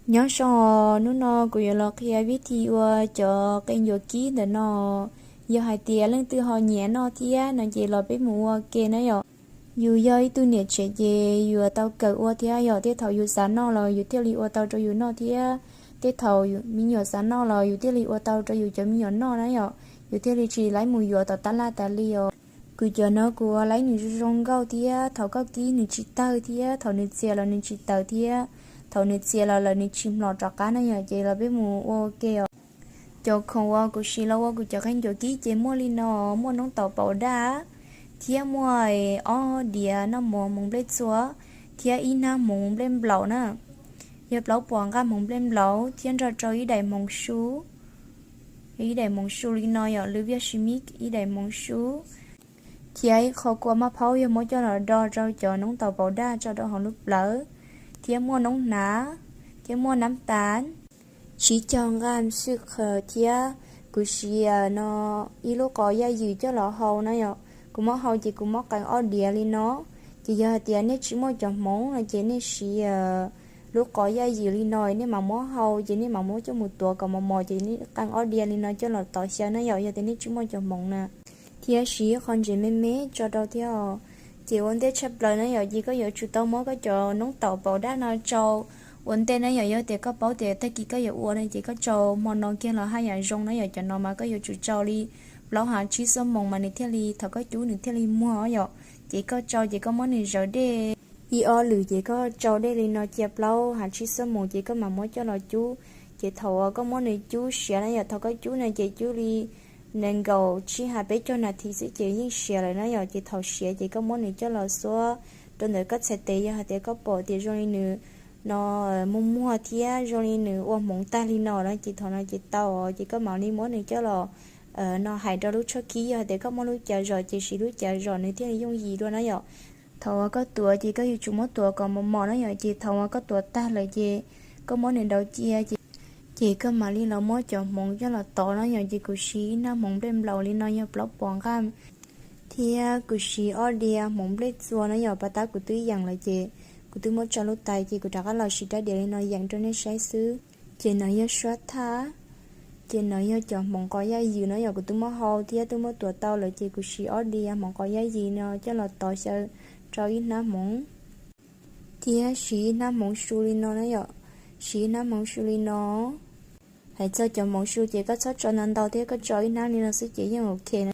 Nyob zoo, hnub no kuv yuav los qhia vib thi ua cov qe ncuav kib ntawm no. Yog hais tias leej twg ho nyiam noj thiab no ces los peb mus ua ke na yom. Yus yog ib tug niam tsev ces yus yuav tau kawm ua thiab yom, tej thaum yus xav noj los yus thiaj li ua tau rau yus noj thiab, tej thaum me nyuam xav noj los yus thiaj li ua tau rau yus cov me nyuam noj na yom. Yus thiaj li tsis laib mus yuav tom tab laj tas li os. Kuv cov no kuv ua laib nws zoo zoo nkauj thiab thaum koj kib nws tsis tawg thiab thaum nws txias los nws tsis tawv thiab thaum nws txias los lawm nws tsis mlom rov qab na yom. Ces los peb mus ua ua ke os. Cov khoom uas kuv siv los ua kuv cov qe ncuav kib ces muaj li no: muaj noob taum paum daj thiab muaj ob diav noj mov hmoov nplej txua thiab ib hnab hmoov nplej nplaum na. Yog plaub puas nqaj hmoov nplej nplaum thiab nrog rau ib daim hmoov su, ib daim hmoov su li no yom, lwv viaj si mib ib daim hmoov su, thiab ib qho kua maj phaub yog muab coj los do rau cov noob taum paum daj tso rau hauv lub plawv, thiab muaj noob hnav, thiab muaj nab tas, tsib caug nqaj xwj qha thiab kuv siv no ib lub qos yaj ywm coj los hau na yom. Kuv muab hau ces kuv muab qee ob diav li no. Ces yog hais tias nej tsis muaj cov hmoov no ces nej siv lub qos yaj ywm li no nej mam muab hau ces nej mam muab coj mus tuav kom mos mos ces nej qee ob diav li no coj los tov xyaw na yom, yog tias nej tsis muaj cov hmoov na. Thiab siv qhov ntsev me me tso rau thiab. Ces ua ntej tshaj plaws na yom, ces koj yuav tsum tau muab koj cov noob taum paum daj no tsau ua ntej na yom. Yog tias koj paub tias tag kis koj yuav ua no ces koj tsau hmo no kiag los haj yam zoo na yom. Cov no mas koj yuav tsum tsau li plaub hav tsib xuab moos mas nws thiaj li, thaum koj cub nws thiaj li muag yom. Ces koj tsau ces koj muab nws zawv dej ib ob lwm ces koj tsau dej li no cia plaub hav tsib xuab moos ces koj mam muab coj los cub. Ces thaum uas koj muab nws cub siav na yom, thaum koj cub no ces cub li nees nkaum tsib hav peb caug nas this xwb ces yeej siav lawm na yom. Ces thaum siav ces koj muab nws coj los xuab rau ntawm koj txhais tes, yog hais tias koj pom tias zoo li nws no muag muag thiab zoo li nws ua hmoov tag li no na ces thaum no ces tau os. Ces koj mam li muab nws coj los no hais rau lub tshuab khib, yog hais tias koj muaj lub cav zom ces siv lub cav zom nws thiaj li yooj yim dua na yom. Thaum uas koj tuav ces koj yuav tsum muab tuav kom mos mos na yom. Ces thaum uas koj tuav tag lawm ces koj muab nws daus cia ces, ces koj mam li los muab cov hmoov coj los tov na yom. Ces kuv siv ib hnab hmoov nplej nplaum li no yog plaub puas nqaj thiab kuv siv ob diav hmoov nplej txua na yom. Pas tab kuv twb yeem lawm ces kuv twb muab tso lub tais ces kuv rov qab los siv rab diav li no yeem rau nej saib xwb. Ces no yog suab thaj, ces no yog cov hmoov qos yaj ywm no yom, kuv twb muab hau thiab twb muab tuav tau lawm ces kuv siv ob diav hmoov qos yaj ywm no coj los tov xyaw rau ib hnab hmoov. Thiab siv ib hnab hmoov su li no na yom, siv ib hnab hmoov su li no. Hais txog cov hmoov su ces koj txhob tso ntau ntau thiab, koj tso ib hnab li no xwb ces yeej ok na.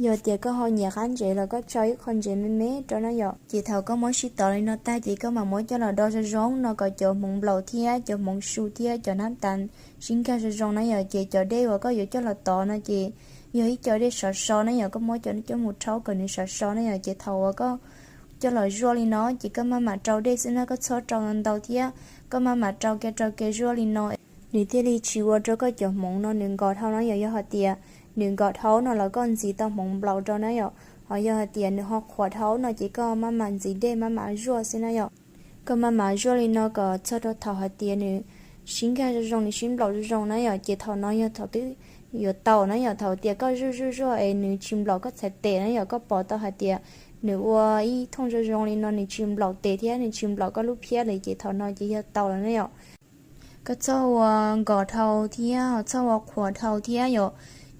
Yog tias koj ho nyiam qab ntsev los koj tso ib qho ntsev me me rau na yom. Ces thaum koj muab sib tov li no tag ces koj mam muab coj los do zoo zoo no kom cov hmoov nplaum thiab cov hmoov su thiab cov nab tas sib nkag zoo zoo na yom. Ces cov dej uas koj yuav coj los tov no ces yog ib co dej sov so na yom, koj muab cov coj mus rhaub kom nws sov so na yom. Ces thaum uas koj coj los zuaj li no ces koj maj mam rau dej xwb na, koj txhob rau ntau thiab, koj maj mam rau ke rau ke zuaj li no, nws thiaj li tsis ua rau koj cov hmoov no nws nkos dhau na yom. Yog hais tias nws nkos dhau no los koj ntxiv tau hmoov nplaum rau na yom, ho yog hais tias nws ho qhuav dhau no ces koj maj mam ntxiv dej maj mam zuaj xwb na yom. Koj maj mam zuaj li no kom txog rau thaum hais tias nws sib nkag zoo zoo, nws sib nplaum zoo zoo na yom. Ces thaum no yog thaum twb yuav tau na yom, thaum tias koj zuaj zuaj zuaj es nws tsis nplaum koj txhais tes na yom, koj pom tau hais tias nws ua ib thooj zoo zoo li no nws tsis nplaum tes thiab nws tsis nplaum koj lub phiab li ces thaum no ces yog tau lawm na yom. Koj txhob ua nkos dhau thiab ho txhob ua qhuav dhau thiab yom.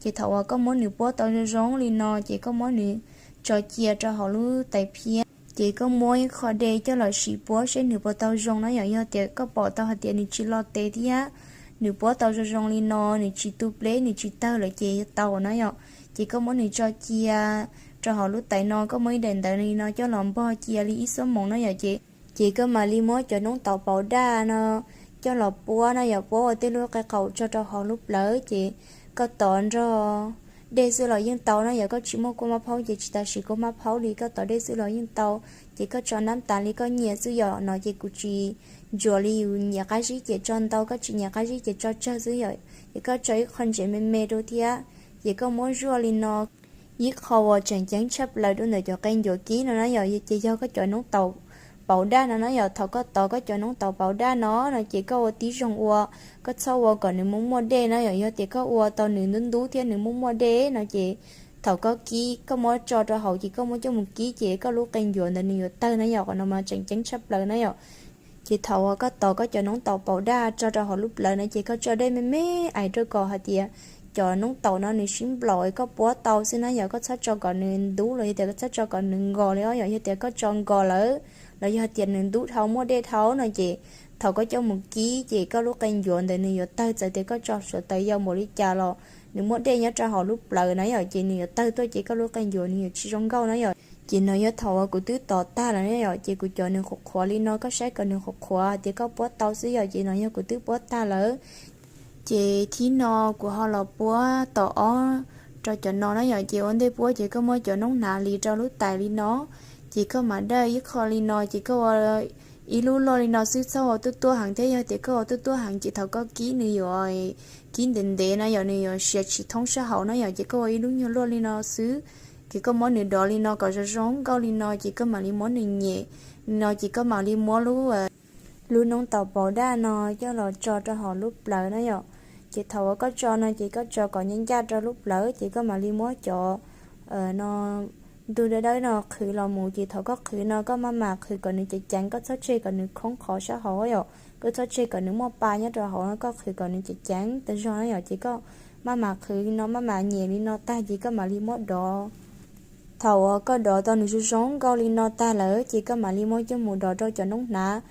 Ces thaum uas koj muab nws puab tau zoo zoo li no ces koj muab nws tso cia rau hauv lub tais phiab, ces koj muab ib qho dej coj los sim puab seb nws puas tau zoo na yom. Yog tias koj pom tau hais tias nws tsis lo tes thiab nws puab tau zoo zoo li no, nws tsis tu pleb nws tsis tawg lawm ces yog tau na yom. Ces koj muab nws tso cia rau hauv lub tais no, koj muab ib daim ntawv li no coj los npog cia li ib xuab moos na yom. Ces, ces koj mam li muab cov noob taum paum daj no coj los puab na yom, puab ua tej lub qe qaum tso rau hauv lub plawv ces koj tov nrog dej xwb los yeej tau na yom. Koj tsis muaj kua maj phaub ces tsis tas siv kua maj phaub li, koj tov dej xwb los yeej tau. Ces koj tso nab tas li koj nyiam xwb yom, no ces kuv tsis ntsuas li yus nyiam qab zib ces tso ntau, koj tsis nyiam qab zib ces tso tsawg xwb yom. Ces koj tso ib qho ntsev me me rau thiab, ces koj muab zuaj li no. Ib qho uas tseem ceeb tshaj plaws rau ntawm cov qe ncuav kib no na yom, ces yog koj cov noob taum paum daj no na yom. Thaum koj tov koj cov noob taum paum daj no, no ces koj ua tib zoo ua, koj txhob ua kom nws muaj muaj dej na yom. Yog tias koj ua tau nws ntub ntub thiab nws muaj muaj dej no ces thaum koj kib, koj muab tso rau hauv ces koj muab coj mus kib ces koj lub qe ncuav ntawd nws yuav tawg na yom. Qhov no mas tseem ceeb tshaj plaws na yom. Ces thaum uas koj tos koj cov noob taum paus daj tso rau hauv lub plawv no ces koj tso dej me me ais rau kom hais tias cov noob taum no nws sib nplaum es koj puab tau xwb na yom. Koj txhob tso kom nws ntub los yog tias koj txhob tso kom nws nkos li os yom. Yog tias koj tso nkos lawm los yog tias nws ntub dhau muaj dej dhau no ces thaum koj coj mus kib ces koj lub qe ncuav ntawd nws yuav tawg, txawm tias koj tso suav taws yau npaum li cas los nws muaj dej nyob rau hauv lub plawv na yom, ces nws yuav tawg tuaj ces koj lub qe ncuav nws yuav tsis zoo nkauj na yom. Ces no yog thaum uas kuv twb tos tag lawm na yom, ces kuv cov nws qhuav qhuav li no, koj saib kom nws qhuav qhuav hais tias koj puab tau xwb yom. Ces no yog kuv twb puab tag lawm. Ces thib no kuv ho los puab tom ob rau cov no na yom. Ces ua ntej puab ces koj muab cov noob hnav li rau lub tais li no, ces koj mam daj ib qho li no, ces koj ua ib lub loj li no xwb, txhob ua tuab tuab heev thiab. Yog tias koj ua tuab tuab heev ces thaum koj kib nws yuav kib ntev ntev na yom, nws yuav siav tsis thoob sab hauv na yom. Ces koj ua ib lub nyuag luaj li no xwb, ces koj muab nws dov li no kom zoo zoo nkauj li no, ces koj mam li muab nws nyem li no, ces koj mam li muab lub lub noob taum paus daj no coj los tso rau hauv lub plawv na yom. Ces thaum uas koj tso no ces koj tso kom ncaj ncaj rau lub plawv, ces koj mam li muab cov no ntug dawb dawb no qhwv los mus. Ces thaum koj qhwv no koj maj mam qhwv kom nws ceev ceev, koj txhob tseg kom nws khoob qhov sab hauv yom. Koj txhob tseg kom nws muaj pa nyob rau hauv no, koj qhwv kom nws ceev ceev tas zog na yom. Ces koj maj mam qhwv li no, maj mam nyem li no tag ces koj mam li muab dov. Thaum uas koj dov tau nws zoo zoo nkauj li no tag lawm ces koj mam li muab coj mus dov rau cov noob hnav.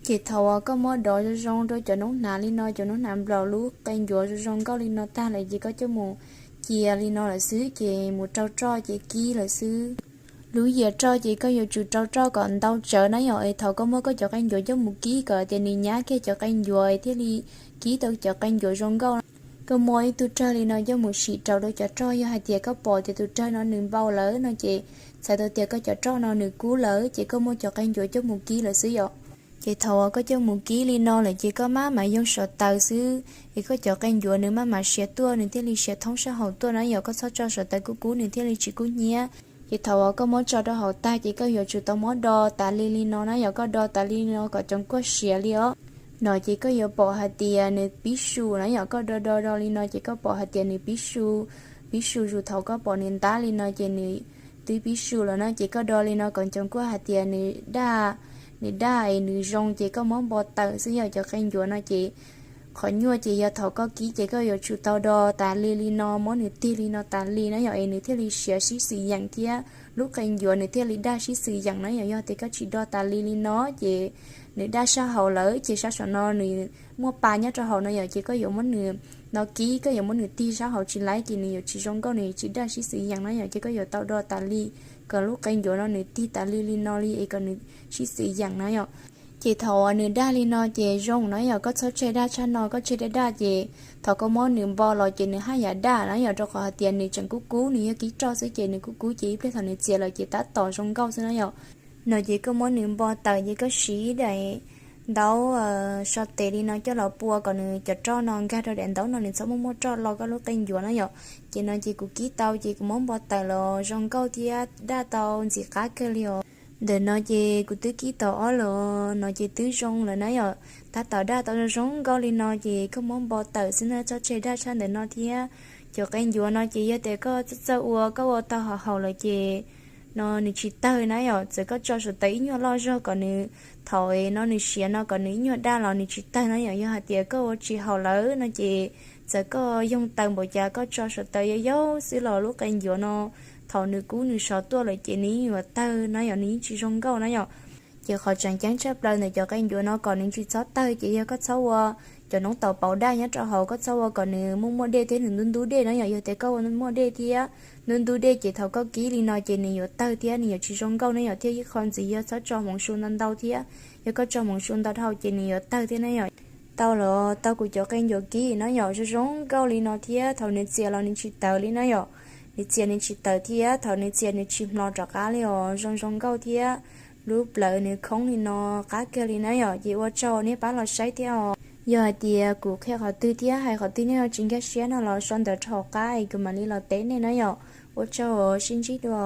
Ces thaum uas koj muab dov zoo zoo rau cov noob hnav li no, cov noob hnav nplaum lub qe ncuav zoo zoo nkauj li no tag lawm ces koj coj mus cia li no lawm xwb, ces mus rau roj ces kib lawm xwb. Lub yias roj ces koj yuav tsum rau roj kom ntau tsawv na yom, es thaum koj muab koj cov qe ncuav coj mus kib kom tias nws nyab kiag cov qe ncuav es thiaj li kib tau cov qe ncuav zoo nkauj. Koj muab ib tug rawg li no coj mus sim rau rau cov roj, yog hais tias koj pom tias tus rawg no nws npau lawm no ces txhais tau tias koj cov roj no nws kub lawm, ces koj muab cov qe ncuav coj mus kib lawm xwb yom. Ces thaum uas koj coj mus kib li no lawm ces koj maj mam yoog suav taws xwb, es koj cov qe ncuav nws maj mam siav tuaj, nws thiaj li siav thoob sab hauv tuaj na yom. Koj txhob tso suav taws kub kub nws thiaj li tsis kub hnyiab. Ces thaum uas koj muab tso rau hauv tag ces koj yuav tsum tau muab do tas li li no na yom, koj do tas li li no kom coov kuaj siav li os. No ces koj yuav pom hais tias nws pib su na yom, koj do do do li no ces koj pom hais tias nws pib su, pib su zus thaum koj pom nws ntab li no ces nws twb pib su lawm na. Ces koj do li no kom coov kuaj hais tias nws daj, nws daj es nws zoo ces koj muab npo tawm xwb yom. Cov qe ncuav no ces qhov nyuaj ces yog thaum koj kib ces koj yuav tsum tau do tas li li no, muab nws tig li no tas li na yom, es nws thiaj li siav sib xwm yeem thiab lub qe ncuav nws thiaj li daj sib xwm yeem na yom. Yog tias koj tsis do tas li li no ces nws daj sab hauv lawm ces sab saum no nws muaj pa nyob rau hauv no yom, ces koj yuav muab nws no kib, koj yuav muab nws tig sab hauv tsis laib ces nws yuav tsis zoo nkauj, nws yuav tsis daj sib xwm yeem na yom. Ces koj yuav tau do tas li kom lub qe ncuav no nws tig tas li li no li es kom nws sib xwm yeem na yom. Ces thaum uas nws daj li no ces zoo na yom, koj txhob tseg daj tshaj no, koj tseg daj daj ces thaum koj muab nws npo los ces nws haj yam daj na yom, rau qhov hais tias nws tseem kub kub, nws yog kib roj xwb ces nws kub kub ces ib pliag thaum nws txias lawm ces tab tom zoo nkauj xwb na yom. No ces koj muab nws npo tawm ces koj siv ib daim ntaub so tes li no coj los pua kom nws cov roj no nkag rau daim ntaub no, nws txhob muaj muaj roj lo koj lub qe ncuav na yom. Ces no ces kuv kib tau ces kuv muab npo tawm los zoo nkauj thiab daj tau ntxim qab kawg li os. Ntawm no ces kuv twb kib tau ob los no ces twb zoo lawm na yom. Tab tom daj tau zoo zoo nkauj li no ces koj muab npo tawm xwb na, txhob tseg daj tshaj ntawm no thiab. Cov qe ncuav no ces yog tias koj txawj txawj ua, koj ua tau haum haum lawm ces no nws tsis tawg na yom. Txawm koj tso suav taws ib nyuag loj zog kom nws, thaum no nws siav no kom nws ib nyuag daj los nws tsis tawg na yom. Yog hais tias koj ua tsis haum lawm no ces txawm koj yoog taws npaum cas, koj tso suav taws yau yau xwb los lub qe ncuav no thaum nws kub nws sov tuaj lawm ces nws yeej yuav tawg na yom, nws yeej tsis zoo nkauj na yom. Ces qhov tseem ceeb tshaj plaws ntawm cov qe ncuav no kom nws tsis txhob tawg ces yog koj txhob ua cov noob taum paus daj nyob rau hauv, koj txhob ua kom nws muaj muaj dej thiab nws ntub ntub dej na yom. Yog tias koj ua muaj dej thiab ntub ntub dej ces thaum koj kib li no ces nws yuav tawg thiab nws yuav tsis zoo nkauj na yom. Thiab ib qho ntxiv yog txhob tso hmoov su ntau ntau thiab, yog koj tso hmoov su ntau dhau ces nws yuav tawg thiab na yom. Tau los tau kuv cov qe ncuav kib no yom, zoo zoo nkauj li no thiab thaum nws txias los nws tsis tawv li na yom. Nws txias nws tsis tawv thiab thaum nws txias nws tsis hmlos rov qab li os, zoo zoo nkauj thiab lub plawv nws khoob li no qab kiag li na yom. Ces ua tsaug nej pab los saib thiab os. Yog hais tias kuv qhia qhov twg thiab hais qhov twg nej ho tsis nkag siab no los sau ntawv rau hauv qab es kuv mam li los teb nej na yom. Ua tsaug, sib ntsib dua.